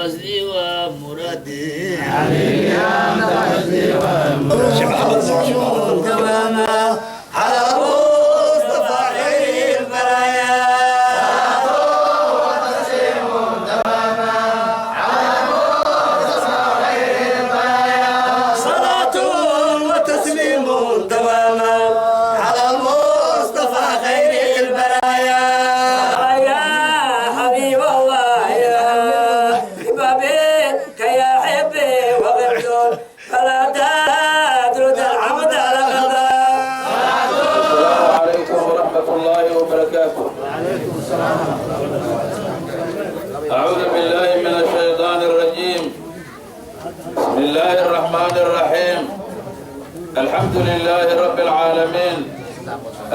قصدي ومرادي. تماما على مصطفى خير البرايا. صلاة وتسليم تماما على المصطفى خير البرايا. يا حبيب الله يا حبابك يا حبي وغبت فلا تدرد العبد على غدا. السلام عليكم ورحمة الله وبركاته. أعوذ بالله من الشيطان الرجيم. بسم الله الرحمن الرحيم. الحمد لله رب العالمين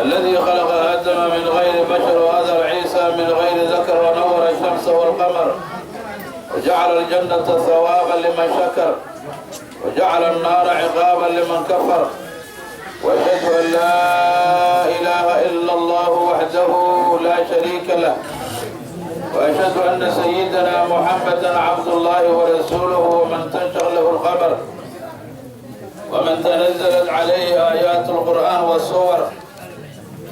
الذي خلق آدم من غير بشر وأذر عيسى من غير ذكر ونور الشمس والقمر وجعل الجنة ثوابا لمن شكر وجعل النار عقابا لمن كفر، واشهد ان لا اله الا الله وحده لا شريك له، واشهد ان سيدنا محمدا عبد الله ورسوله، ومن تنشق له القمر ومن تنزلت عليه ايات القران والسور.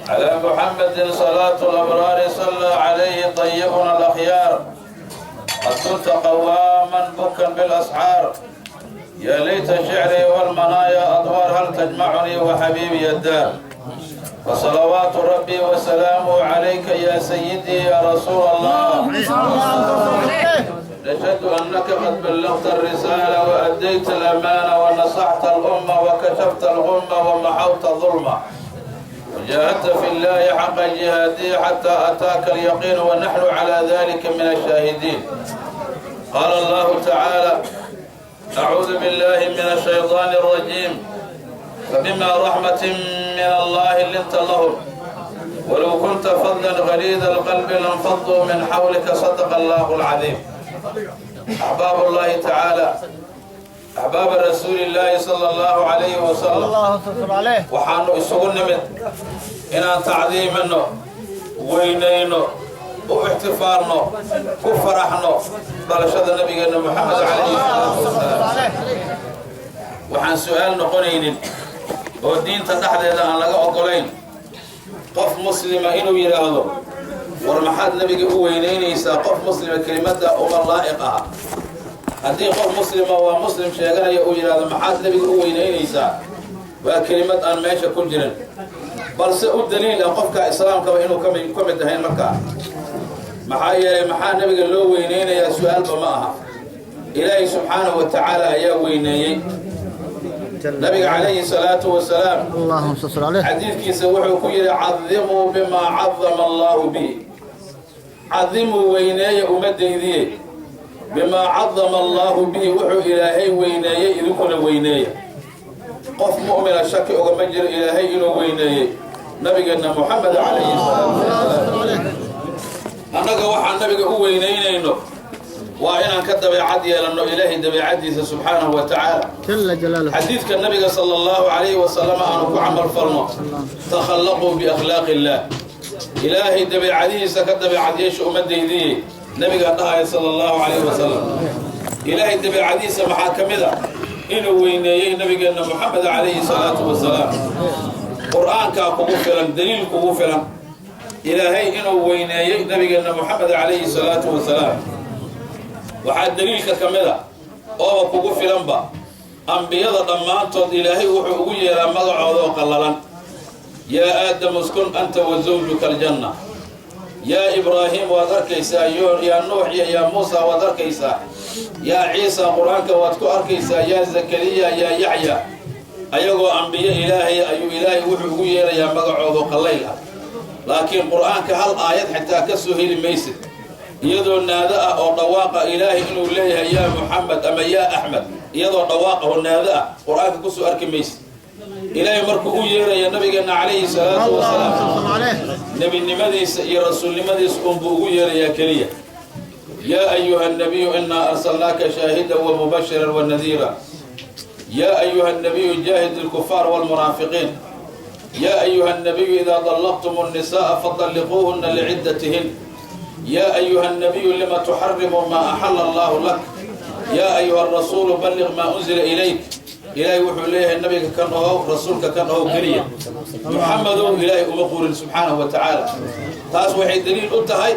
على محمد صلاه الابرار، صلى عليه طيبنا الاخيار. قد كنت قواما بكا بالاسحار، يا ليت شعري والمنايا أدوار، هل تجمعني وحبيبي الدار؟ وصلوات ربي وسلامه عليك يا سيدي يا رسول الله. نشهد أنك قد بلغت الرسالة وأديت الأمانة ونصحت الأمة وكشفت الغمة ومحوت الظلمة وجاهدت في الله حق جهاده حتى أتاك اليقين، ونحن على ذلك من الشاهدين. قال الله تعالى: أعوذ بالله من الشيطان الرجيم، فبما رحمة من الله لنت لهم ولو كنت فظا غليظ القلب لانفضوا من حولك. صدق الله العظيم. أحباب الله تعالى، أحباب رسول الله صلى الله عليه وسلم، waxaanu isugu nimid inaan tacdiimino, weynayno, u ixtifaalno, ku faraxno dhalashada nabigeenna Moxamed calayhi salaatu wasalaam. Waxaan su-aal noqonaynin oo diinta dhexdeeda aan laga oggolayn qof muslima inuu yidhaahdo: "War, maxaad nebiga u weynaynaysaa?" Qof muslima kelimadda uma laa'iq aha. Haddii qof muslima waa muslim sheeganaya uu yidhaahdo: "Maxaad nebiga u weynaynaysaa?" waa kelimad aan meesha ku jirin, balse u daliil ah qofka islaamkaba inuu ka mid ahayn. Markaa maxaa yeelay, maxaa nebiga loo weynaynayaa su-aalba ma aha. Ilaahay subxaanahu wa tacaala ayaa weyneeyey nabiga calayhi salaatu wasalaam. اللهم صل عليه. Xadiidkiisa wuxuu ku yidhi: "عظموا بما عظم الله به." عظموا, weyneeya ummadaydiye, بما عظم الله به, wuxuu Ilaahay weyneeyey idinkuna weyneeya. Qof mu'mina shaki ugama jiro Ilaahay inuu weyneeyey nabigeenna Moxamed calayhi salaatu wasalaam. Annaga waxaan nabiga u weynaynayno waa inaan ka dabeecad yeelanno Ilaahay dabeecaddiisa subxaanahu wa tacaala. جل جلاله. Xadiidka nabiga sala allahu calayhi wasalam aanu ku camal falno: "تخلقوا بأخلاق الله." Ilaahay dabeecadihiisa ka dabeecad yeesha ummadaydiye, nabigaa dhahaya sala allahu calayhi wasalam. Ilaahay dabeecadihiisa maxaa ka mid a? Inuu weyneeyey nabigeenna Moxamed calayhi salaatu wasalaam. Qur-aankaa kugu filan, daliil kugu filan Ilaahay inuu weyneeyey nabigeenna Moxamed calayhi salaatu wasalaam. Waxaa daliilka ka mid a ooba kugu filanba, ambiyada dhammaantood Ilaahay wuxuu ugu yeeraa magacooda oo qallalan: "يا آدم اسكن أنت وزوجك الجنة." يا إبراهيم waad arkaysaa, يا Nuux iyo يا Muusa waad arkaysaa, يا Ciisa qur-aanka waad ku arkaysaa, يا Zakariya, يا Yaxya. Ayagoo ambiyo Ilaahay ayuu Ilaahay wuxuu ugu yeerayaa magacooda oo qallayl ah. Laakiin qur-aanka hal aayad xitaa ka soo heli maysid iyadoo naado ah oo dhawaaqa Ilaahay inuu leeyahay: "يا Muxamed" ama "يا Axmed." Iyadoo dhawaaqaho naado ah qur-aanka kusoo arki maysid. Ilaahay markuu u yeeraya nabigeenna calayhi salaatu wasalaam, nebinimadiisa iyo rasuulnimadiisa unbuu ugu yeerayaa keliya: "يا أيها النبي إنا أرسلناك شاهدا ومبشرا ونذيرا." "يا أيها النبي جاهد الكفار والمنافقين." "يا أيها النبي إذا طلقتم النساء فطلقوهن لعدتهن." Yaa ayuha الnabiyu lima tuxarimu maa axala allahu lak, yaa ayuha arasuulu balliq maa unzila ilayk. Ilaahay wuxuu leeyahay nabiga kan ohow, rasuulka kan ohow keliya, Muxamedow Ilaahay uma qurin subxaanahu wa tacaala. Taas waxay daliil u tahay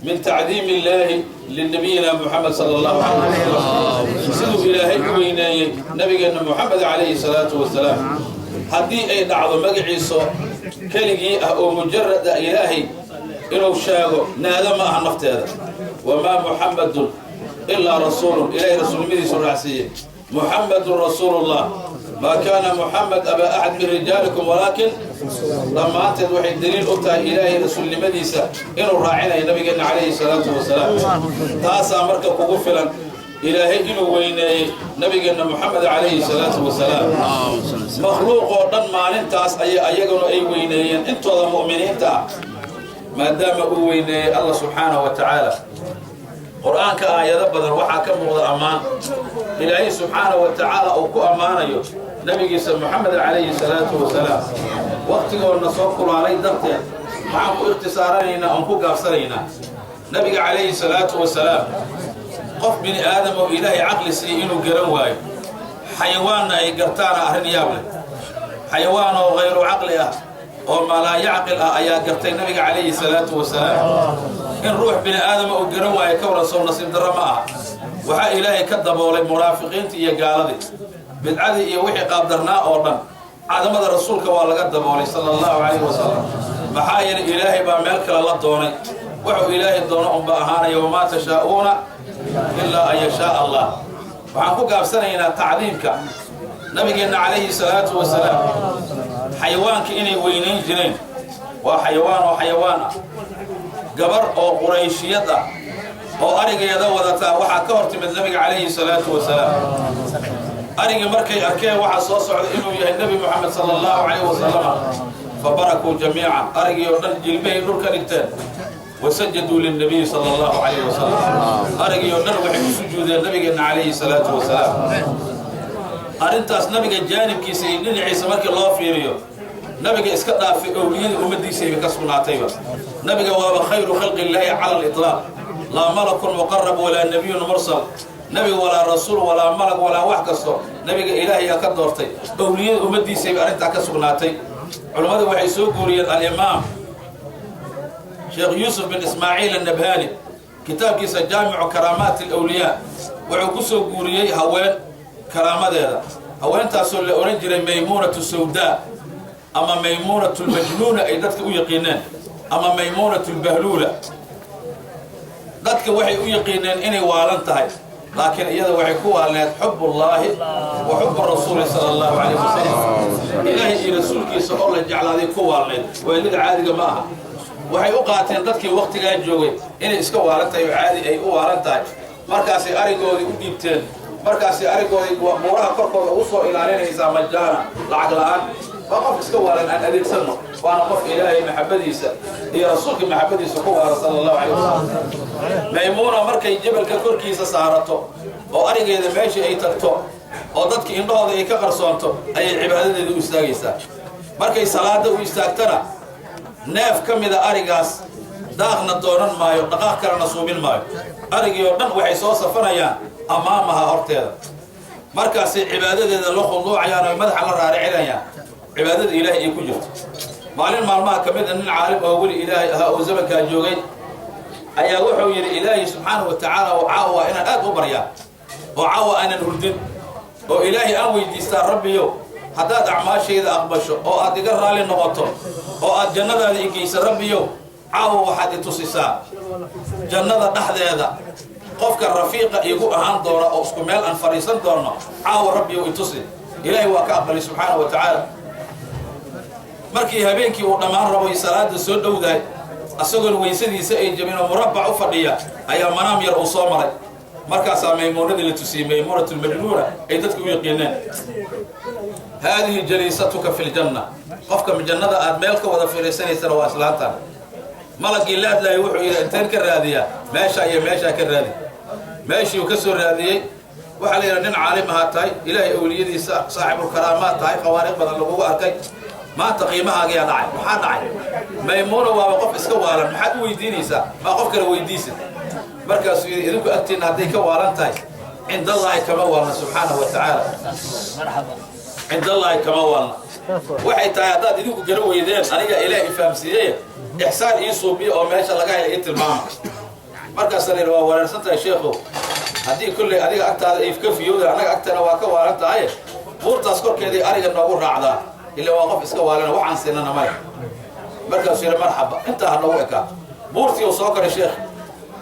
min tacdiim illaahi linabiyina Muxamed sala allahu calayh wasalam, siduu Ilaahay u weyneeyey nabigeenna Muxamed calayhi salaatu wasalaam. Haddii ay dhacdo magaciiso keligii ah oo mujarad ah Ilaahay inuu sheego, naado ma aha nafteeda. Wamaa Muxamadun ilaa rasuulun, Ilahay rasuulnimadiisu raacsiiyey. Muxamadun rasuulullah, maa kaana Muxamed abaa axad min rijaalikum walaakin, dhammaanteed waxay daliil u tahay Ilaahay rasuulnimadiisa inuu raacinayo nabigeenna calayhi salaatu wasalaam. Taasaa marka kugu filan Ilaahay inuu weyneeyey nabigeenna Moxamed calayhi salaatu wasalaam. Makhluuq oo dhan maalintaas ayay ayaguna ay weyneeyeen intooda mu'miniinta ah, maadaama uu weyneeyey Allah subxaanahu wa tacaala. Qur-aanka aayado badan waxaa ka muuqda ammaan Ilaahay subxaanahu wa tacaala uu ku ammaanayo nabigiisa Moxamed calayhi salaatu wasalaam. Wakhtigoonna soo kulaalay darteed waxaan ku ikhtisaaranaynaa oon ku gaabsanaynaa nabiga calayhi salaatu wasalaam. Qof bini aadam oo Ilaahay caqli siiyey inuu garan waayo, xayawaanna ay gartaana arrin yaab leh. Xayawaan oo hayru caqli ah oo maalaa yacqil ah ayaa gartay nabiga calayhi salaatu wasalaam. In ruux bini aadama uu garan waayo, ka waran? Sow nasiib darro ma aha? Waxaa Ilaahay ka daboolay munaafiqiintii iyo gaaladii, bidcadii iyo wixii qaabdarnaa oo dhan. Cadamada rasuulka waa laga daboolay sala allahu calayhi wasalam. Maxaa yeelay, Ilaahay baa meel kale la doonay. Wuxuu Ilaahay doono unba ahaanaya. Wamaa tashaa'uuna ilaa an yashaaa Allah. Waxaan ku gaabsanaynaa tacdiimka nabigeenna calayhi salaatu wasalaam. Xayawaanka inay weynayn jireen waa xayawaan oo xayawaan ah. Gabar oo Qurayshiyad ah oo arigeeda wadataa waxaa ka hor timid nabiga calayhi salaatu wasalaam. Arigii markay arkeen waxaa soo socda inuu yahay Nebi Moxamed sala allahu calayhi wasalama, fabarakuu jamiican, arigii oo dhan jilbahay dhulka dhigteen, wasajaduu lilnabiyi sala allahu calayhi wasalam. Arigii oo dhan waxay u sujuudeen nabigeenna calayhi salaatu wasalaam. Arrintaas nabiga jaanibkiisa iyo dhinaciisa markii loo fiiriyo, nabiga iska dhaafay, owliyada ummaddiisayba ka sugnaatayba. Nabiga waaba khayru khalqi illaahi cala aliطlaaq. Laa malakun muqarab walaa nabiyun mursal, nabiga walaa rasuul walaa malag walaa wax kasto, nabiga Ilaahayaa ka doortay. Owliyada ummaddiisayba arrintaa ka sugnaatay. Culummadu waxay soo guuriyeen, alimaam Sheekh Yuusuf bin Ismaaciil Annabhani kitaabkiisa Jaamicu Karaamaat Alawliyaa wuxuu ku soo guuriyey haween karaamadeeda, haweentaasoo la odhan jiray Maymuunatu Sawdaa ama Maymuunatu Lmajnuuna ay dadka u yaqiineen ama Maymuunatu Lbahluula. Dadka waxay u yaqiineen inay waalan tahay, laakiin iyada waxay ku waalneed xubullaahi wa xubu rasuuli sala allahu calayh wasalam. Ilaahay iyo rasuulkiisa oo la jeclaaday ku waalneed. Waalida caadiga ma aha. Waxay u qaateen dadkii wakhtigaa joogay inay iska waalan tahay oo caadi ay u waalan tahay. Markaasay arigoodii u dhiibteen, markaasay arigoodii buuraha korkooda ugu soo ilaalinaysaa majaana, lacag la'aan. Waa qof iska waalan aan adeegsanno, waana qof Ilaahay maxabadiisa iyo rasuulka maxabadiisa ku waala sala allahu calayh wasalam. Maymuuna markay jabalka korkiisa saarato oo arigeeda meeshii ay tagto oo dadka indhahooda ay ka qarsoonto, ayay cibaadadeeda u istaagaysaa. Markay salaada u istaagtana, neef ka mida arigaas daaqna doonan maayo, dhaqaaq kalena suubin maayo. Arigii oo dhan waxay soo safanayaan amaamaha, horteeda. Markaasay cibaadadeeda la khulduucayaan oo madaxa la raaricinayaan, cibaadada Ilaahay ay ku jirto. Maalin maalmaha ka mid a, nin caalim oo weli Ilaahay ahaa oo zamankaa joogay ayaa wuxuu yidhi: Ilaahay subxaanahu wa tacaala caawa inaan aad u baryaa oo caawa aanan hurdin oo Ilaahay aan weydiistaa: Rabbiyow, haddaad acmaashayda aqbasho oo aad iga raalli noqoto oo aad jannadaada i geysa, Rabbiyow, caawa waxaad i tusisaa jannada dhexdeeda qofka rafiiqa iigu ahaan doona oo isku meel aan fadhiisan doonno. Caawa, Rabbiyow, i tusi. Ilaahay waa ka aqbalay subxaanahu wa tacaala. Markii habeenkii uu dhammaan rabo salaada soo dhowdahay, asagoon weysadiisa ay jabin oo murabbac u fadhiya, ayaa manaam yar uu soo maray. Markaasaa Maymuunadii la tusiyey, Maymuunat Lmajnuuna ay dadka u yaqiineen. Haadihi jaliisatuka fi ljanna, qofka jannada aad meel ka wada fiirsanaysana waa islaantan. Malagii la hadlaayay wuxuu yidhi: inteen ka raadiyaa? Meesha iyo meeshaa ka raadi. Meeshii uu ka soo raadiyey waxaa la yidhaha: nin caalim ahaa tahay, Ilaahay awliyadiisa, saaxibulkaraamaad tahay, khawaariq badan lagugu arkay. Maanta qiimahaagiyaa dhacay. Maxaa dhacay? Maymuuna waaba qof iska waalan, maxaad u weydiinaysaa? Maa qof kale weydiisa. Markaasuu yidhi, idinku agtiinna hadday ka waalan tahay, cindallaahi kama waalna subxaanahu wa tacaala, cindallaahi kama waalna. Waxay tahay haddaad idinku gara weydeen, aniga Ilaah ifahamsiiyey, ixsaan ii suubiya oo meesha laga hela ii tilmaama. Markaasaa la yidhi, waa wareersan tahay sheekhow, haddii kolley adiga agtaada ay ka fiyowda, annaga agtana waa ka waalan tahay. Buurtaas korkeedii ariga noogu raacdaa, ila waa qof iska waalana, waxaan siinana male. Markaasuu yidhi, marxaba, intaa ha noogu ekaa. Buurtii uu soo koray sheekh.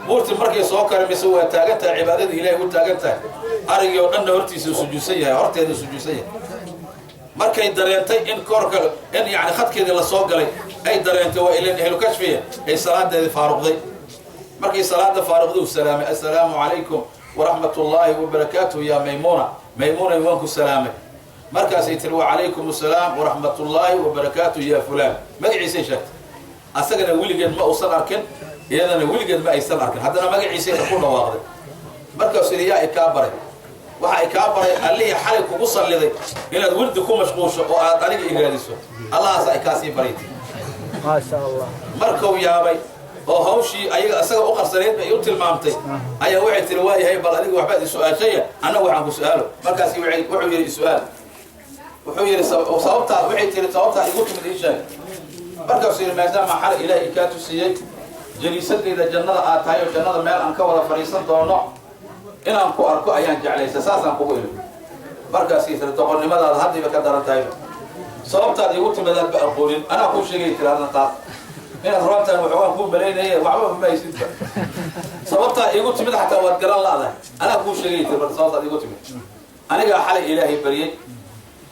Buurtii markay soo koray, mise waa taagan tahay, cibaadada Ilaahay u taagan tahay, arigii oo dhanna hortiisa uu sujuudsan yahay, horteeda sujuudsan yahay. Markay dareentay in koorka in yani khadkeedii la soo galay ay dareentay, waa ilan ehlu kashfiya, ay salaadeedii faaruqday. Markay salaada faaruqday, uu salaamay: "Assalaamu calaykum waraxmat ullaahi wabarakaatuhu yaa Maymuuna, Maymuuna, waan ku salaamay." Markaasay tiri, "Wacalaykum assalaam waraxmat ullaahi wabarakaatuhu yaa fulaan." Magaciisay sheegtay. Asagana weligeed ma uusan arkin, iyadana weligeed ma aysan arkin, haddana magaciisay ku dhawaaqday. Markaasuu yidhi, yaa i kaa baray? Waxa i kaa baray allihii xalay kugu salliday inaad wirdi ku mashquusho oo aad aniga i raadiso, allahaasaa i kaa sii baraytay. ما شاء الله. Markuu yaabay oo hawshii ayaga isaga u qarsaneyd bay u tilmaamtay, ayaa waxay tiri, "Waayahay, bal adiga waxbaad i-su-aashaya, annagu waxaan ku su-aalo." Markaas wuxuu yidhi, "Is-su-aal." Wuxuu yidhi, "Sababtaa," waxay tiri, "sababtaa igu timid ii sheeg." Markaasuu yidhi, "Maadaama xalay Ilaahay ikaa tusiyey jaliisadayda jannada aad tahay oo jannada meel aan ka wada fadhiisan doono, inaan ku arko ayaan jeclaystay, saasaan kugu imi." Markaasay tiri, "Doqonnimadaada haddayba ka daran tahayba, sababtaad iigu timid aadba aqoonin, anaa kuu sheegay." Tiri, "Hadna taas inaad roontahay waxoogaan kuu malaynaye, waxba ma haysidba, sababtaa iigu timid xataa waad garan la'dahay, anaa kuu sheegay." Tiri, "Marka sababtaad iigu timid, anigaa xalay Ilaahay baryey.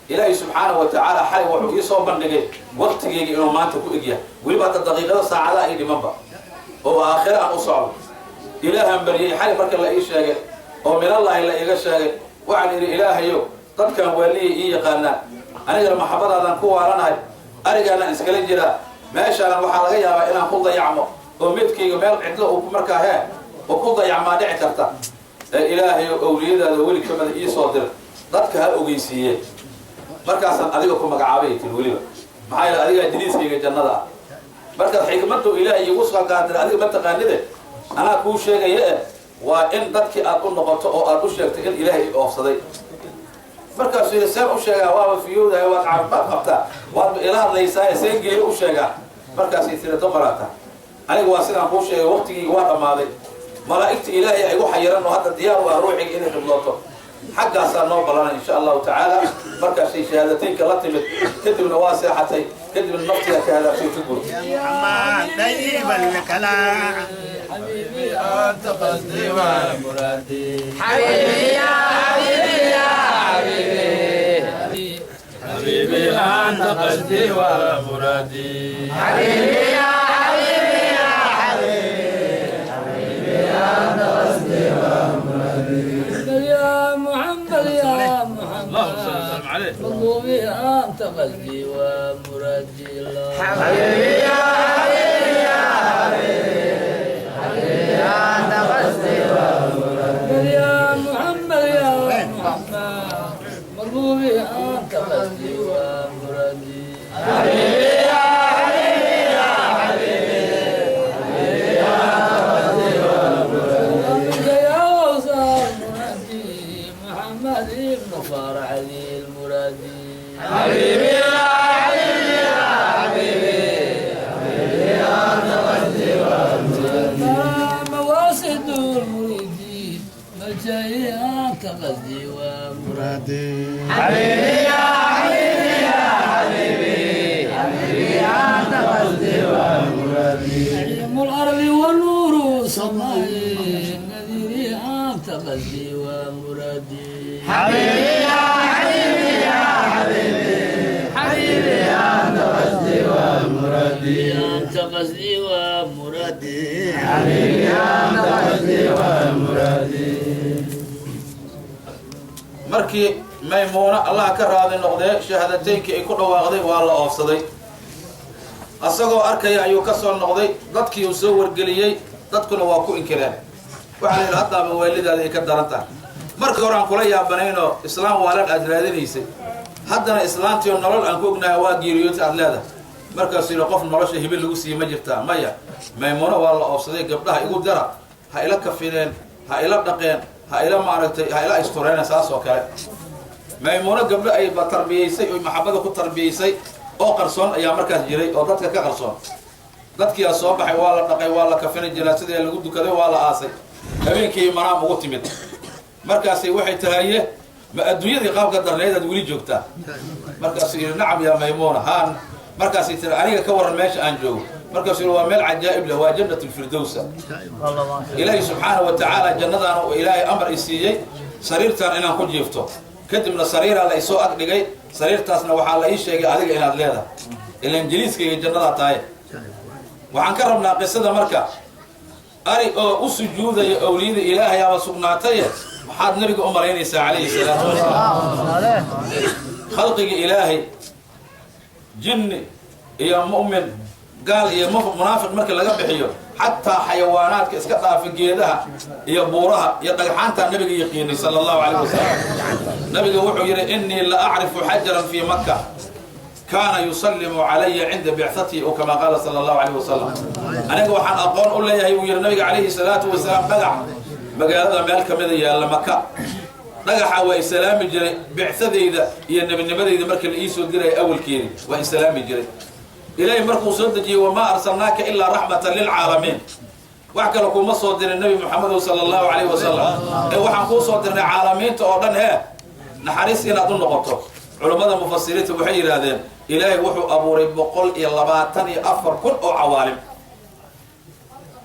Ilaahay subxaanahu wa tacaala xalay wuxuu ii soo bandhigay waqtigeyga inuu maanta ku egyahay, weliba hadda daqiiqado saacadaha ii dhimanba oo aakhire aan u socdo. Ilaahaan baryey xalay marka la ii sheegay oo minallaahi la iiga sheegay. Waxaan idhi, Ilaahayow, dadkan waaliyay ii yaqaanaa, anigana maxabadaadaan ku waaranahay, arigaanaan iskala jiraa, meeshaanan waxaa laga yaabaa inaan ku dayacmo oo meedkayga meel cidlo uu markaa hee oo ku dayacmaa dhici karta. Ee Ilaahayow, owliyadaada weli kamida ii soo dir, dadka ha ogeysiiye. Markaasaan adiga ku magacaabay," tiri, "weliba maxaa yeele adigaa jiliiskayga jannada ah. Markaad xikmaddu Ilaahay iigu soo qaadira, adiga ma taqaanide, anaa kuu sheegaya, eh waa in dadkii aad u noqoto oo aad u sheegtay in Ilaahay i oofsaday." Markaasuu yidhi, "Seen u sheegaa? Waaba fiyowdahay, waad caafimaad qabtaa, waadba ila hadlaysaa, seen geeri u sheegaa?" Markaasay tiri, "Doqoraata, aniga waa sidaan kuu sheegay, waqtigii waa dhammaaday, malaa'igta Ilaahay ay igu xayiran oo hadda diyaar u ah ruuxiga inay qiblooto, xaggaasaa noo ballana insha Allahu tacaala." Markaasay shahaadateynka la timid, kadibna waa seexatay, kadibna naftigaa ka hadaabtay, ka gurtay. طيب الكلام. حبيبي أنت قصدي ومرادي. حبيبي يا حبيبي يا حبيبي. حبيبي أنت قصدي ومرادي. حبيبي يا حبيبي يا حبيبي. يا محمد يا محمد. اللهم صل وسلم عليه. مطلوبي أنت قصدي ومرادي الله. حبيبي يا حبيبي يا حبيبي، أنت قصدي. يا محمد يا محمد، مطلوبي أنت قصدي ومرادي. حبيبي يا حبيبي يا حبيبي، منك يا وصال مرادي، محمد ابن فرح المرادي. حبيبي يا حبيبي يا حبيبي، أنت قصدي. ما مواسد المريدين ملجئي، أنت قصدي ومرادي. حبيبي يا حبيبي يا حبيبي، حبيبي أنت قصدي ومرادي. نعيم الأرض ونور سمائي، نذيري أنت قصدي ومرادي. حبيبي يا حبيبي يا حبيبي، حبيبي أنت قصدي ومرادي. أنت قصدي ومرادي. حبيبي أنت قصدي ومرادي. Markii Maymuuna, Allah ka raadi noqdee, shahaadateynkii ay ku dhawaaqday, waa la oofsaday. Asagoo arkaya ayuu ka soo noqday, dadkii uu soo wargeliyey, dadkuna waa ku inkireen. Waxaa la yidhi, haddaaba waalidaada ay ka daran tahay, markii hore aan kula yaabanaynoo islaam waalan aad raadinaysay. Haddana islaantii oo nolol aan ku ognahay waa geeriyootay aad leedahay. Markaasuu yidhi qof nolosha hibe lagu siiyey ma jirtaa? Maya. Maymuuno waa la oofsaday, gabdhaha igu dara, ha ila kafineen, ha ila dhaqeen, ha ila maaragtay, ha ila istureena saas oo kale. Maymuuno gabdho ay ba tarbiyaysay oo maxabada ku tarbiyaysay oo qarsoon ayaa markaas jiray oo dadka ka qarsoon. Dadkiyaa soo baxay, waa la dhaqay, waa la kafinay, janaasadii lagu dukaday, waa la aasay. Habeenkii manaam ugu timid. Markaasay waxay tahaye ma adduunyadii qaabka darneyd aad weli joogtaa? Markaasuu yidhi nacam yaa Maymuuna, haan. Markaasay tiri aniga ka warran meesha aan joogo. Markaasuu yidhi waa meel cajaa'ib leh, waa jannatulfirdowsa. Ilaahay subxaanahu wa tacaala jannadaana uu ilaahay amar i siiyey sariirtan inaan ku jiifto. Kadibna sariiraa la isoo ag dhigay, sariirtaasna waxaa la ii sheegay adiga inaad leedahay, ilaan jaliiskayga jannadaa tahay. Waxaan ka rabnaa qisada marka ari oo u sujuudaya owliyada ilaahayaaba sugnaataye, maxaad nabiga u malaynaysaa calayhi salaatu wasalaam? Khalqiga ilaahay jinni iyo mu'min, gaal iyo munaafiq marka laga bixiyo, xataa xayawaanaadka iska dhaafa, geedaha iyo buuraha iyo dhagxaantaa nabiga yaqiinay sala allahu calayh wasalam. Nabiga wuxuu yidhi innii la acrifu xajaran fii Makka kaana yusallimu calaya cinda bicatihi, o kamaa qaala sala allahu calayh wasalam. Aniga waxaan aqoon u leeyahay buu yidhi nabiga calayhi salaatu wasalaam, dhagax magaalada meel ka mida yaalla Maka, dhagaxa waa isalaami jiray bicadayda iyo nebinimadayda marka la iisoo diraya awalkeedi waa isalaami jiray. Ilaahay markuu soo dejiyey wamaa arsalnaaka ilaa raxmatan lilcaalamiin, wax kale kuma soo dirin Nebi Moxamedow sala allahu calayh wasalam ee waxaan kuu soo dirnay caalamiinta oo dhan hee naxariis inaad u noqoto. Culummada mufasiriinta waxay yidhaahdeen ilaahay wuxuu abuuray 124,000 oo cawaalim.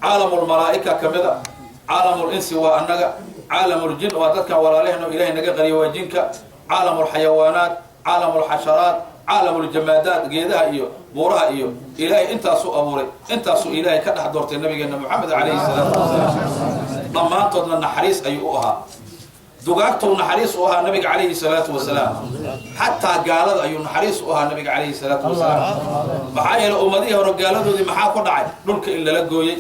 Caalamulmalaa'ika ka mid a, caalamul insi waa annaga, caalamul-jin waa dadkan walaalaheen oo ilaahay naga qariya waa jinka, caalamulxayawaanaat, caalamulxasharaat, caalamul-jamaadaat, geedaha iyo buuraha iyo ilaahay intaasuu abuuray. Intaasuu ilaahay ka dhex doortay nabigeena Moxamed calayhi salaatu wasalaam. Dhammaantoodna naxariis ayuu u ahaa. Dugaagtou naxariis u ahaa nabiga calayhi salaatu wasalaam. Xataa gaalada ayuu naxariis u ahaa nabiga calayhi salaatu wasalaam. Maxaa yeelay ummadihii hore gaaladoodii maxaa ku dhacay? Dhulka in lala gooyey,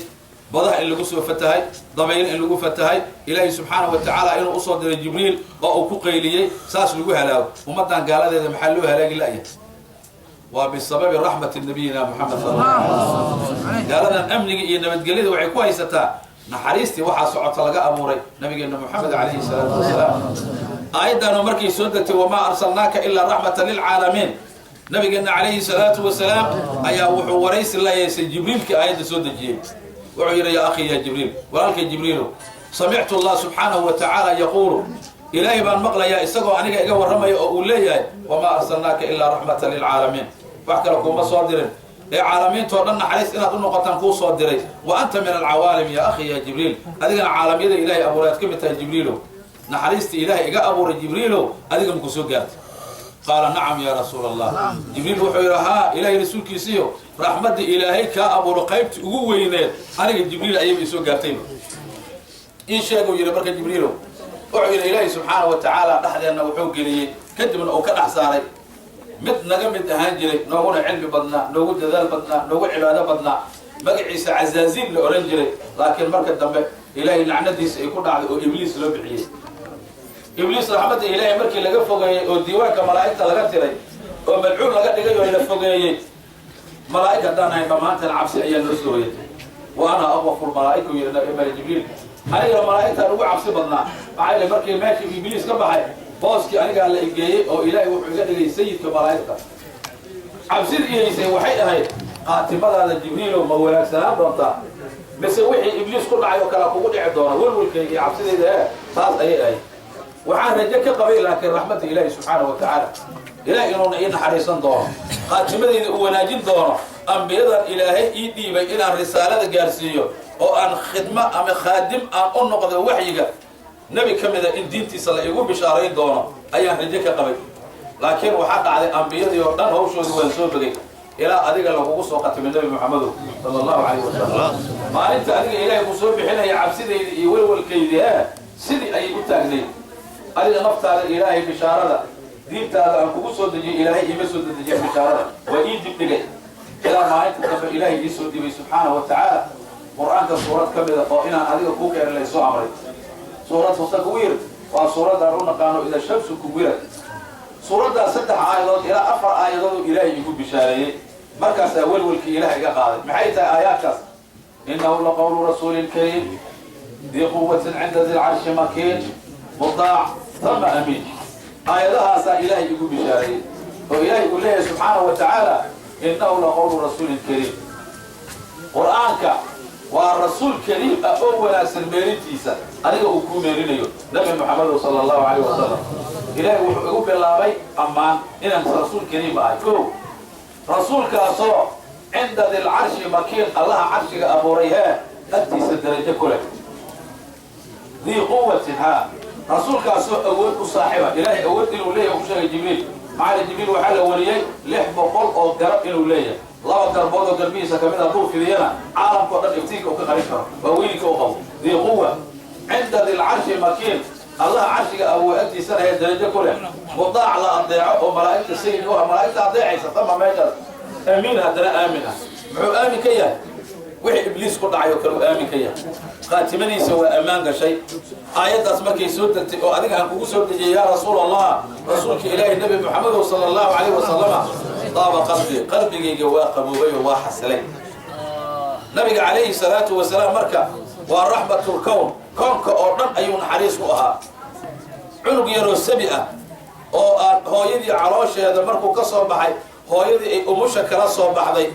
badaha in lagu soo fatahay, dabayl in lagu fatahay, ilaahay subxaanahu wa tacaala inuu usoo diray Jibriil oo uu ku qayliyey, saas lagu halaago. Ummaddan gaaladeeda maxaa loo halaagi la'yahay? Waa bisababi raxmati nabiyina Moxamed sal alla alay wasalam. Gaaladan amniga iyo nabadgelyada waxay ku haysataa naxariistii waxaa socota laga abuuray nabigeena Moxamed calayhi salaatu wasalaam. Aayaddaanu markay soo degtay wamaa arsalnaaka ilaa raxmatan lilcaalamiin, nabigeena calayhi salaatu wasalaam ayaa wuxuu waraysi la yeesay Jibriilkii aayadda soo dejiyey. Wuxuu yidhi yaa akhi ya Jibriil, walaalkay Jibriilow, samictu Allah subxaanahu wa tacaala yaquulu, ilaahay baan maqlayaa isagoo aniga iga warramaya oo uu leeyahay wamaa arsalnaaka ilaa raxmatan lilcaalamiin, wax kale kuuma soo dirin ee caalamiintoo dhan naxariis inaad u noqotaan kuu soo diray. Wa anta min alcawaalim yaa akhi ya Jibriil, adigana caalamyada ilaahay abuuray aad ka mid tahay. Jibriilow, naxariistii ilaahay iga abuuray Jibriilow adiga maku soo gaartay? Qaala nacam yaa rasuula Allah. Jibriil wuxuu yidhi haa, ilaahay rasuulkiisiyo, raxmaddii ilaahay kaa abuuro qaybtii ugu weyneed aniga Jibriil ayayba isoo gaartayba. Ii sheeguu yidhi marka Jibriilow. Wuxuu yidhi ilaahay subxaana wa tacaala dhexdeenna wuxuu geliyey kadibna uu ka dhex saaray mid naga mid ahaan jiray, nooguna cilmi badnaa, noogu dadaal badnaa, noogu cibaado badnaa, magaciisa Cazaaziil la odhan jiray, laakiin marka dambe ilaahay lacnadiisa ay ku dhacday oo Ibliis loo bixiyey. Ibliis raxmadda ilaahay markii laga fogeeyey oo diiwaanka malaa'igta laga tiray oo malcuun laga dhigay oo la fogeeyey, malaa'ig haddaan ahayn dhammaanteen cabsi ayaa noo soo hoyatay. Wa ana aqwafu lmalaa'ika, yidhi nabi Jibriil, anigana malaa'igtaan ugu cabsi badnaa. Maxaa yeele markii meeshii Ibliis ka baxay booskii anigaa la igeeyey oo ilaahay wuxuu iga dhigay sayidka malaa'igta. Cabsida ihaysay waxay ahayd qaatimadaada Jibriilow ma wanaagsanaan doontaa mise wixii Ibliis ku dhacay oo kale kugu dhici doona? Welwelkayga iyo cabsidayda ee taas ayay ahayd. Waxaan rajo ka qabay laakiin raxmadda ilaahi subxaanahu wa tacaala, ilaah inuuna ii naxariisan doono, qaatimadayda uu wanaajin doono, ambiyadan ilaahay ii dhiibay inaan risaalada gaarsiiyo oo aan khidmo ama khaadim aan u noqdo waxyiga nebi ka mida in diintiisa la igu bishaarayn doono ayaan rajo ka qabay. Laakiin waxaa dhacday ambiyadii oo dhan hawshoodii waan soo begay ilaa adiga lagugu soo qatimay Nebi Moxamedow sala allahu calayh wasalam. Maalinta adiga ilaahay ku soo bixinaya cabsidayda iyo welwalkaydi ee sidii ayay u taagnayd. Adiga naftaada ilaahay bishaarada diintaada aan kugu soo dejiyay ilaahay iima soo dedejiya, bishaarada waa ii dibdhigay ilaa maalinta dambe ilaahay ii soo dibay subxaanahu wa tacaala qur-aanka suurad ka mida oo inaan adiga kuu keenin laysoo amray, suuratu Takwiir. Waa suuradaan u naqaano ida shamsu kuwirad. Suuraddaas 3 aayadood ilaa 4 aayadood uu Ilaahay igu bishaareeyey. Markaasaa welwelkii Ilaah iga qaaday. Maxay tahay aayaadkaas? Innahu laqawlu rasuulin kariim dii quwatin cinda di lcarshi makiin mudaac tama amiin. Aayadahaasaa Ilaahay igu bishaareeyey oo Ilaahay uu leeyahay subxaanahu wa tacaala innahu laqawlu rasuulin kariim. Qur'aanka waa rasuul kariim ah oo wanaagsan meerintiisa adiga uu kuu meerinayo, Nabi Muxamedow sala Allahu calayh wasalam. Ilaahay wuxuu igu bilaabay ammaan inaan rasuul kariim ahay. Kow, rasuulkaasoo cinda dilcarshi makiin, Allaha carshiga abuuray hee agtiisa darajo ku leh, dii quwatin haa, rasuulkaasoo awood u saaxiba. Ilaahay awood inuu leeyahay ku sheegay Jibriil. Maxaa Jibriil waxaa la wariyey 600 oo garab inuu leeyahay, 2 garbood oo garbihiisa kamid a hadduu fidiyana caalamkao dhan iftiinka uu ka qarin karo, waa weyninka u qabo. Dii quwa cinda dilcarshi makiin, Allaha carshiga abuuray agtiisana ee darajo ku leh, mudaac la adeeco oo malaa'igta sayid u ah, malaa'igta adeecaysa, tama meeshaas, amiin, haddana aamin ah. Muxuu aamin ka yahay? Wixii Ibliis ku dhacay oo kale uu aamin ka yahay. Khaatimadiisa waa ammaan gashay. Aayaddaas markay soo degtay oo adiga aan kugu soo dejiyay yaa rasuul Allah, rasuulka Ilaahay Nabi Muxamedow sala Allahu calayh wasalama, daaba qalbi, qalbigayga waa qaboobay oo waa xasilay. Nabiga calayhi salaatu wasalaam marka waa raxmatul kown, koonka oo dhan ayuu naxariis u ahaa. Cunug yaroo sabi ah oo aan hooyadii caloosheeda markuu ka soo baxay, hooyadii ay umusha kala soo baxday,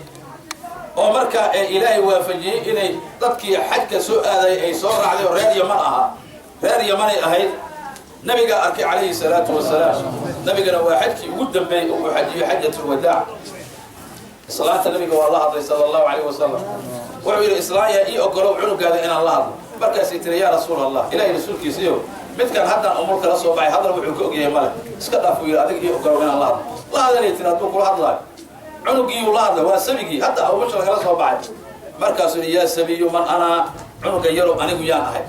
oo markaa ee Ilaahay waafajiyey inay dadkii xajka soo aadayay ay soo raacday, oo reer Yaman ahaa, reer Yamanay ahayd. Nabigaa arkay calayhi salaatu wasalaam. Nabigana waa xajkii ugu dambeeyey oo uu xajiyo, xajatulwadaac. Islaanta nabiga waa la hadlay sala Allahu calayh wasalam. Wuxuu yidhi: "Islaanya, ii ogolow cunugaada inaan la hadlo." Markaasay tiri: "Yaa rasuul Allah, Ilaahay rasuulkiisiyo, midkan haddaan umul kala soo baxay, hadal wuxuu ka ogyahay male, iska dhaaf." Uu yidhi: "Adiga ii ogolow inaan la hadlo." "La hadalay," tiri, "hadduu kula hadlaayo." Cunugiiyuu la hadlay, waa sabigii hadda umusha lagala soo baxay. Markaasuu yidhi: "Yaa sabiyu, man anaa?" Cunuga yarow, anigu yaan ahay?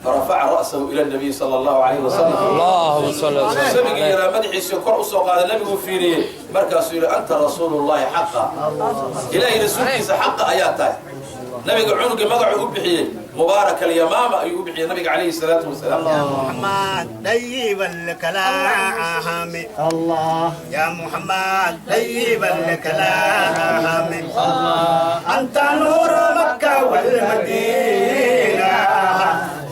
Farafaca ra'sahu ila nabiy sala Allahu calayhi wasalam. اللهم صل وسلم. Sabigii yaraa madaxiisii kor usoo qaaday, nabiguu fiiriyey, markaasuu yidhi: "Anta rasuulullahi xaqa, Ilaahay rasuulkiisa xaqa ayaa tahay." Nabiga cunuga magacuu u bixiyey Mubaarak Alyamaama ayuu u bixiyey nabiga calayhi salaatu wasalaam. محمد طيب الكلام، الله. يا محمد طيب الكلام، أنت نور مكة والمدينة،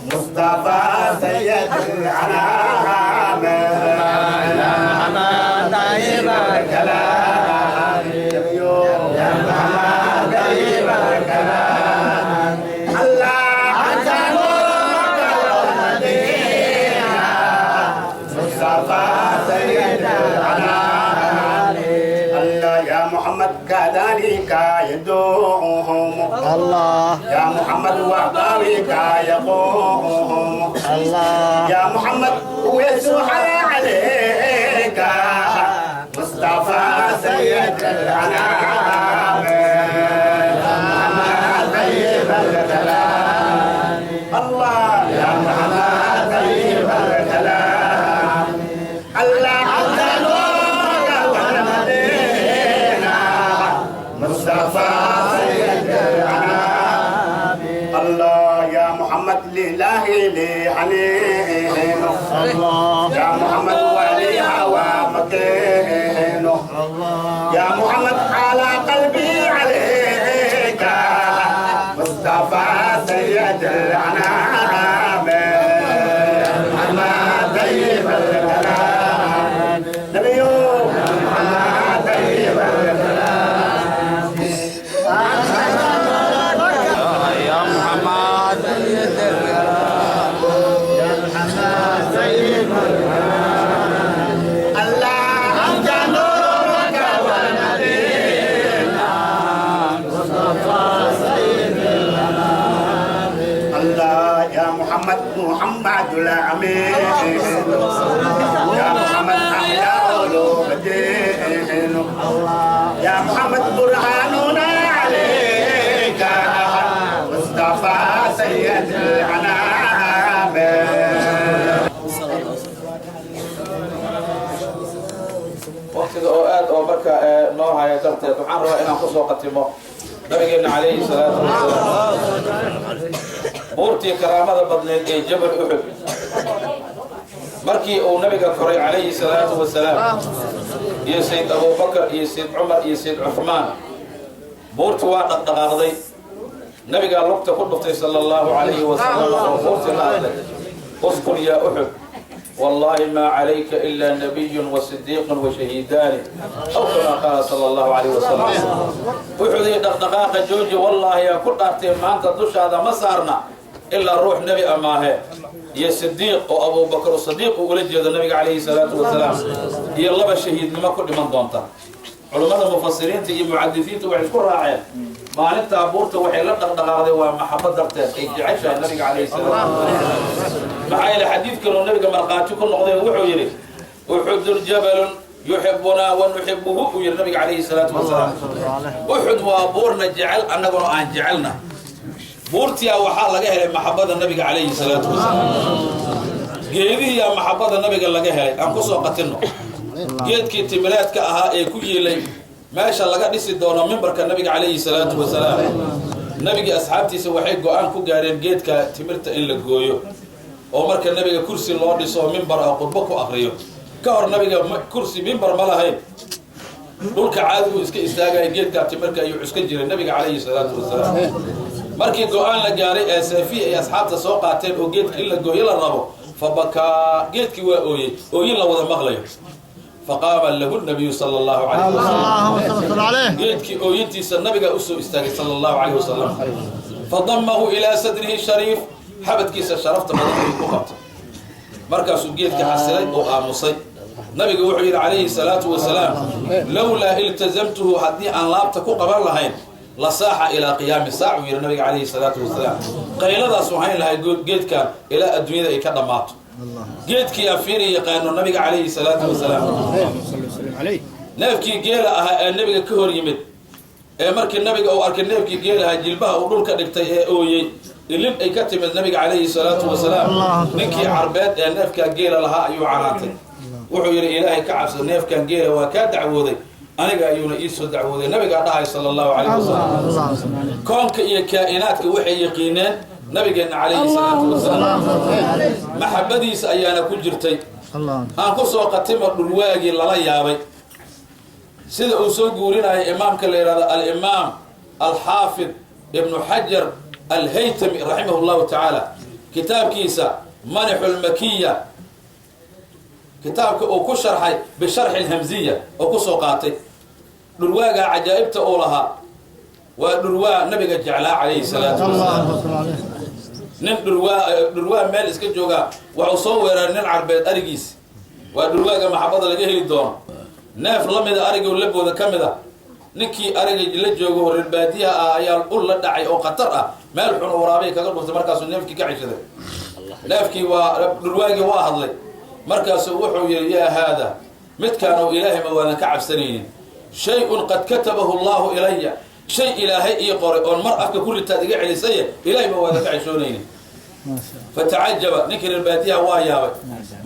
مصطفى سيد الأنام. يا محمد طيب الكلام، يا محمد طيب الكلام، الله أنت نور مكة والمدينة، مصطفى سيد الأنام. الله يا محمد كذلك يدعوهم، الله. يا محمد وبارك يقوم، الله. يا محمد ويسوع عليك، مصطفى سيد الأنام. يا محمد طيب الكلام، الله يا محمد طيب الكلام، الله أنت نورك والمدينة، مصطفى سيد الأنام. الله يا محمد لله لحنين، الله. يا محمد ولي هوى مكين، الله. يا محمد على قلبي عليك، مصطفى سيد الأنام. محمد طيب الكلام، نبي محمد طيب الكلام. يا محمد سيد الكلام، يا محمد سيد الكلام. الله أنت نورك والمدينة، مصطفى سيد الأنام. الله يا محمد محمد الأمين، يا محمد أحيا علوم الدين، يا محمد برهاننا عليك، مصطفى سيد الأنام. Waqtiga oo aad oo marka noo haya darteed, waxaan rabaa inaan kusoo qatimo nabigeena calayhi salaatu wasalaam buurtii karaamada badneed ee Jabal Uxud. Markii uu nabiga koray calayhi salaatu wasalaam, iyo Sayid Abubakar iyo Sayid Cumar iyo Sayid Cuthmaan, buurtu waa dhaqdhaqaaqday. Nabigaa lugta ku dhuftay sala Allahu calayhi wasalam oo buurtii la hadlay: "Uskun yaa Uxud, wallahi maa calayka ilaa nabiyun wa sidiiqun wa shahiidaani," aw kamaa qaala sala Allahu calayhi wasalam. Uxudii, dhaqdhaqaaqa jooji, wallaahi yaa ku dhaartay, maanta dushaada ma saarna ilaa ruux nebi amaahe iyo sidiiq oo Abubakar Sadiiq uu ula jeedo nabiga calayhi salaatu wasalaam, iyo laba shahiidnimo ku dhiman doonta. Culummada mufasiriinta iyo muxadisiinta waxay isku raaceen maalintaa buurta waxay la dhaqdhaqaaqday waa maxabad darteed ay jeceshahay nabiga calayhi salaatu wasalaam. Maxaa yeele, xadiidkan uu nabiga markhaati ku noqday, wuxuu yidhi: "Uxudun jabalun yuxibunaa wa nuxibuhu," uu yidhi nabiga calayhi salaatu wasalaam. Uxud waa buurna jecel, annaguna aan jecelna. Buurtiyaa waxaa laga helay maxabada nabiga calayhi salaatu wasalaam. Geedihiyaa maxabada nabiga laga helay. Aan kusoo qatinno geedkii timireedka ahaa ee ku yiilay meesha laga dhisi doono mimbarka nabiga calayhi salaatu wasalaam. Nabigii asxaabtiisa waxay go'aan ku gaareen geedka timirta in la gooyo oo marka nabiga kursi loo dhiso oo mimbar ah khudbo ku akriyo. Ka hor nabiga kursi mimbar ma lahayn, dhulka caadigu iska istaagaya, geedkaa timirka ayuu cuska jiray nabiga calayhi salaatu wasalaam. Markii go'aan la gaaray ee seefihi ay asxaabta soo qaateen oo geedka in la gooyo la rabo, fabakaa, geedkii waa ooyey, ooyin la wada maqlayo. Faqaama lahu nabiyu sala Allahu calayhi wasalam. Geedkii ooyintiisa nabigaa usoo istaagay sala Allahu calayhi wasalam. Fadamahu ilaa sadrihi shariif, xabadkiisa sharafta badan ayuu ku qabtay. Markaasuu geedkii xasilay oo aamusay. Nabiga wuxuu yidhi calayhi salaatu wasalaam: "Lowlaa iltazamtuhu," haddii aan laabta ku qaban lahayn, "la saaxa ilaa qiyaami saac," uu yidhi nabiga calayhi salaatu wasalaam. Qayladaasu hayn lahay geedkan ilaa adduunyada ay ka dhammaato. Geedkii aan fiiri yaqaano nabiga calayhi salaatu wasalaam. Neefkii geela ahaa ee nabiga ka hor yimid, ee markii nabiga uu arkay neefkii geela ahaa jilbaha uu dhulka dhigtay ee ooyey, ilin ay ka timid nabiga calayhi salaatu wasalaam, ninkii carbeed ee neefkaa geela lahaa ayuu canaantay. Wuxuu yidhi: "Ilaahay ka cabso, neefkan geela waa kaa dacwooday, aniga ayuuna ii soo dacwooday." Nabigaa dhahay sala Allahu calayhi wasalam. Koonka iyo kaa'inaadka waxay yaqiineen nabigeenna calayhi salaatu wasalaam, maxabadiisa ayaana ku jirtay. Aan ku soo qatimo dhurwaagii lala yaabay, sida uu soo guurinayo imaamka la yidhahdo Alimaam Alxaafid Ibnu Xajar Alhaytami raximah Llahu tacaala, kitaabkiisa Manixulmakiya, kitaabka uu ku sharxay bisharxi alhamziya oo kusoo qaatay dhurwaagaa cajaa'ibta uu lahaa. Waa dhurwaa nabiga jeclaa calayhi salaatu wasalaam. Nin dhurwaa, dhurwaa meel iska joogaa, waxuu soo weeraray nin carbeed arigiis. Waa dhurwaaga maxabada laga heli doono. Neef la mida ariga labooda ka mid a, ninkii ariga la joogo reer baadiyaha ah ayaa ul la dhacay oo khatar ah, meel xun oo waraabay kaga dhuftay. Markaasuu neefkii ka ceshaday. Neefkii waa dhurwaagii waa hadlay. Markaasuu wuxuu yidhi: "Yaa haada, midkaanu Ilaahay ma waadan ka cabsanaynin? Shay-un qad katabahu Allahu ilaya," shay Ilaahay ii qoray oon mar afka ku ritaad iga celisaye, Ilaahay ma waadan ka ceshoonaynin? Fatacajaba, ninkii reer baadiyaha waa yaabay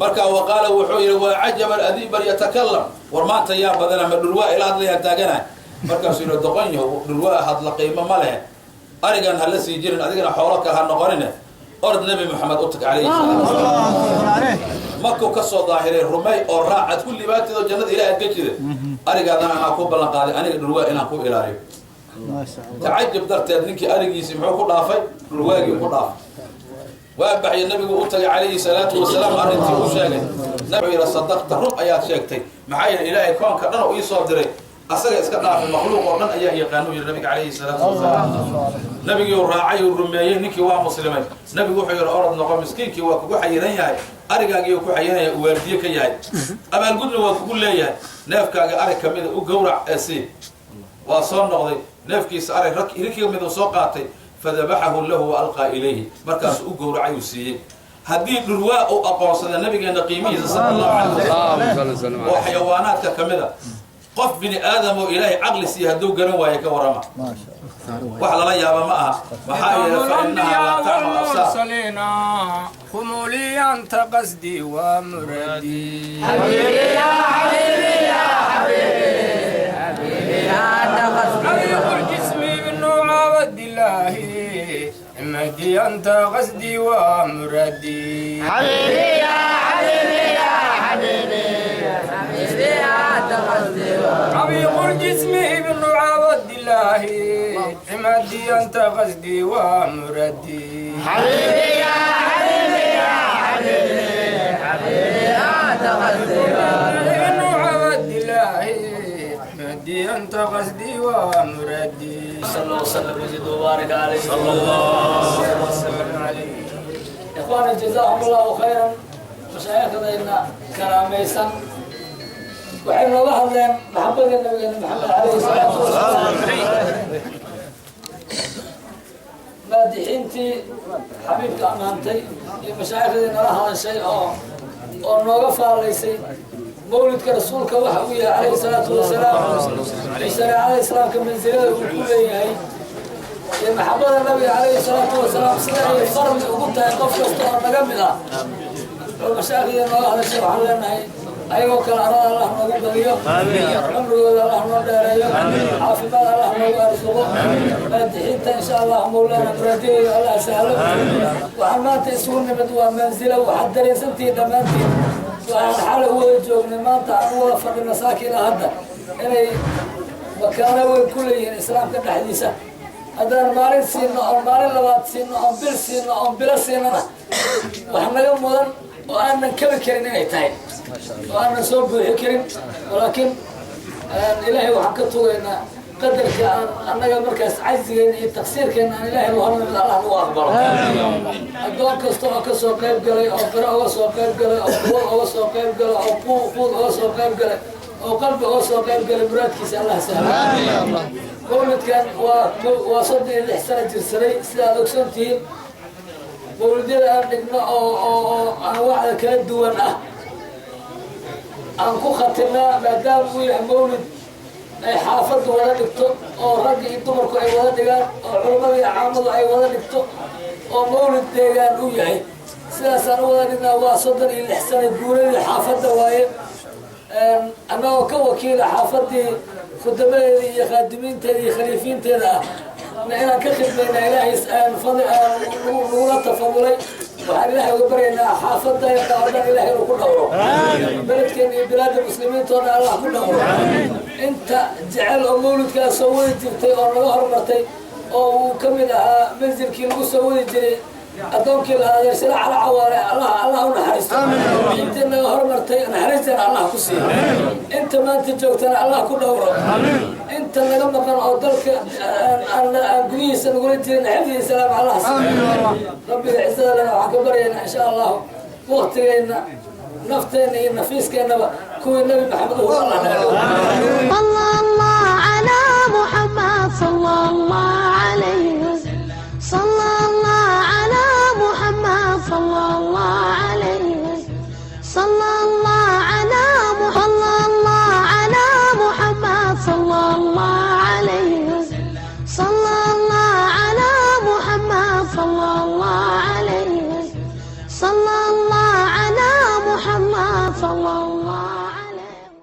markaa. Wa qaala, wuxuu yidhi: "Waa cajaban adiiban yatakalam, war maanta yaa badana, ma dhurwaa ila hadlayaan taaganahay?" Markaasuu yidhi: "Doqon yahow, dhurwaa hadla qiimo ma lehe, arigan hala sii jirin, adigana xoolo kale ha noqonine, orod Nebi Moxamed u tag calayhi salaatu wasalaam. Markuu ka soo daahiray rumay oo raacad ku libaatid oo jannada Ilaah aad ka jida. Arigaadana anaa ku ballan qaaday aniga dhurwaa inaan ku ilaaliyo." Tacajab darteed ninkii arigiisii muxuu ku dhaafay? Dhurwaagii ku dhaafay. Waa baxya, nabigu u tagay calayhi salaatu wasalaam, arrintii u sheegay. Nabigu yidhi: "Sadaqta, run ayaad sheegtay. Maxaa yeele, Ilaahay koonka dhan oo ii soo diray, asaga iska dhaafay, makhluuq oo dhan ayaa yaqaanu," yidhi nabiga calayhi salaatu wasalaam. Nabigii uu raacay, uu rumeeyey, ninkii waa muslimay. Nabigu wuxuu yidhi: "Orod noqo, miskiinkii waa kugu xayiran yahay, arigaagii ku xayiran yahay, uu waardiye ka yahay, abaalgudna waa kugu leeyahay, neefkaaga arig kamida u gowrac ee sii." Waa soo noqday, neefkiisa arig riki kamid uu soo qaatay. Fadabaxahu lahu wa alqaa ilayhi, markaasuu u gowracay, uu siiyey. Haddii dhurwaa uu aqoonsada nabigeena qiimihiisa sala Allahu calayh wasalam oo xayawaanaadka ka mid a, qof bini aadam oo Ilaahay caqli siiya hadduu garan waayo, ka warrama? Wax lala yaaba ma aha. Maxaa yeelay, fa innahaa laa tacma absaar. المرسلين خمولي أنت قصدي ومرادي. طريق الجسم بالنوع عبد الله مهدي، أنت قصدي ومرادي. حبيبي يا حبيبي. قل جسمي ابن عبد الله عمادي أنت قصدي ومردي حبيبي يا حبيبي يا حبيبي حبيبي أنت قصدي ابن عبد الله عمادي أنت قصدي ومردي صلى الله وسلم وزد وبارك عليه صلى الله وسلم عليه. إخواني جزاهم الله خيرا مشايخنا كراميسا waxay nooga hadleen maxabada nabigeena Maxamed calayhi salaatu wasalaam maadixiintii xabiibka ammaantay iyo mashaayikhdii nala hadashay oo nooga faalaysay mawlidka rasuulka waxa uu yahay calayhi salaatu wasalaam iyo shareecada islaamka mansilada uu ku leeyahay iyo maxabada nabiga calayhi salaatu wasalaam sida ay fardi ugu tahay qof kasta oo naga mid ah oo mashaayikhdii nooga hadashay waxaan leenahay ayagoo kale arada allah noogu badiyo, cumrigooda allah noo dheereeyo, caafimaad allah noogu arsuqo, maadixiinta insha allah mawlaana muraadiyooda allah sahlo. Waxaan maanta isugu nimid waa mansilo, waxaad dareensantihiin dhammaantiin waxaan xalay u wada joognay, maanta aan u wada fadhino saakina hadda inay makaano weyn ku leeyihiin islaamka dhexdiisa. Haddaan maalin siino oon maalin labaad siino oon bil siino oon bilo siinana wax naga mudan oo aanan kabi karin inay tahay oo aanan soo buuxi karin, walaakiin ilaahay waxaan ka tugaynaa qadarka aan annaga markaas cajzigeena iyo taqsiirkeena aan ilaahay u hornimid allah nagu aqbalo. Addoon kasta oo kasoo qayb galay oo qiro uga soo qayb galay oo quwad uga soo qayb galay oo quud uga soo qayb galay oo qalbi uga soo qayb galay muraadkiisa allah sahlo. Mawlidkan waa 36 sano jirsaday sidaad ogsoon tihiin. Mawlidyada aan dhigno oo anwaacda kala duwan ah aan ku khatimnaa maadaama uu yahay mawlid ay xaafaddu wada dhigto oo ragga iyo dumarku ay wada dhigaan oo culammada iyo caamadu ay wada dhigto oo mawlid deegaan uu yahay, sidaasaan u wada dhignaa. Waa 36 sano guuradii xaafadda waaye. Annagoo ka wakiila xaafaddii khudamadeeda iyo khaadimiinteeda iyo khaliifiinteeda ah na inaan ka khidmayna ilaahay nagula tafadulay. Waxaan ilaahay uga baryaynaa xaafadda oo dhan ilaahay inuu ku dhowro, beledkeena iyo bilaadda muslimiintoo dhan allah ku dhowro. Inta jecel oo mawlidkaas soo wadi jirtay oo naga hormartay oo uu ka mid ahaa mansilkii lagu soo wadi jiray addoonkii la adeersada cala cawaale, allah allah u naxariisto. Intii naga hormartay naxariistana allah ku siiyo, inta maanta joogtana allah ku dhowro, inta naga maqan oo dalka aan gudihiisa nagula jirin xifdi salaam allah siiyo. Rabbiga cizada lena waxaan ka baryaynaa insha allahu waqtigeenna, nafteenna iyo nafiiskeenaba kuwii Nabi Maxamed uhu allah naga dhigo.